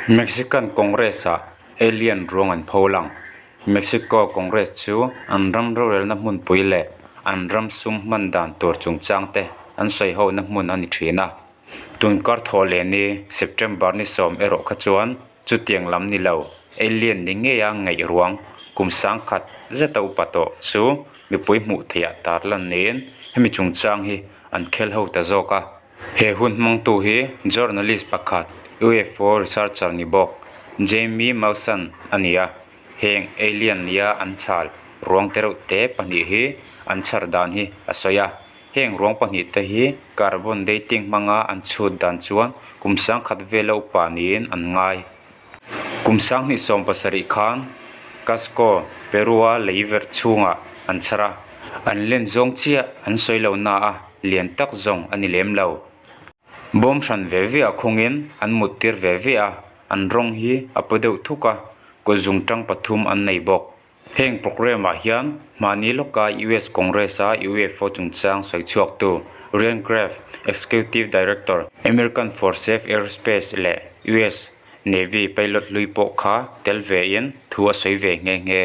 Mexican Congress-ah alien ruang an pho lang. Mexico Congress chu an ram rorelna hmunpui leh an ram sum hman dan tur chungchang te an sawihona hmun a ni thin a. Tunkar thawh leh ni September ni sawm erawh kha chuan chutiang lam ni lo alien ni ngeia ngaih ruang kum sangkhat zeta upa tawh chu mipui hmuh theihah tarlan niin hemi chungchang hi an khel ho ta zawk a. He hun hmangtu hi journalist pakhat, UFO researcher ni bawk, Jamie Maussan a ni a. Heng alien nia an chhal ruang te reuh te pahnih hi an chhar dan hi a sawi a. Heng ruang pahnih te hi carbon dating hmanga an chhut dan chuan kum sangkhat vela upa niin an ngai. Kum sanghnih 70 khan Cusco, Peru-a lei verh chhungah an chhar a, an len zawng chiah an sawi lo na a, lian tak zawng a ni lem lo. Bawm hran ve ve ah khungin an mut tir ve ve a, an rawng hi a paw deuh thuk a, kut zungtang pathum an nei bawk. Heng programme ah hian hmahni lawka US Congress a UFO chungchang sawi chhuaktu Ryan Graff, Executive Director, American for Safe Aerospace leh US Navy pilot hlui pawh kha tel ve in thu a sawi ve nghe nghe.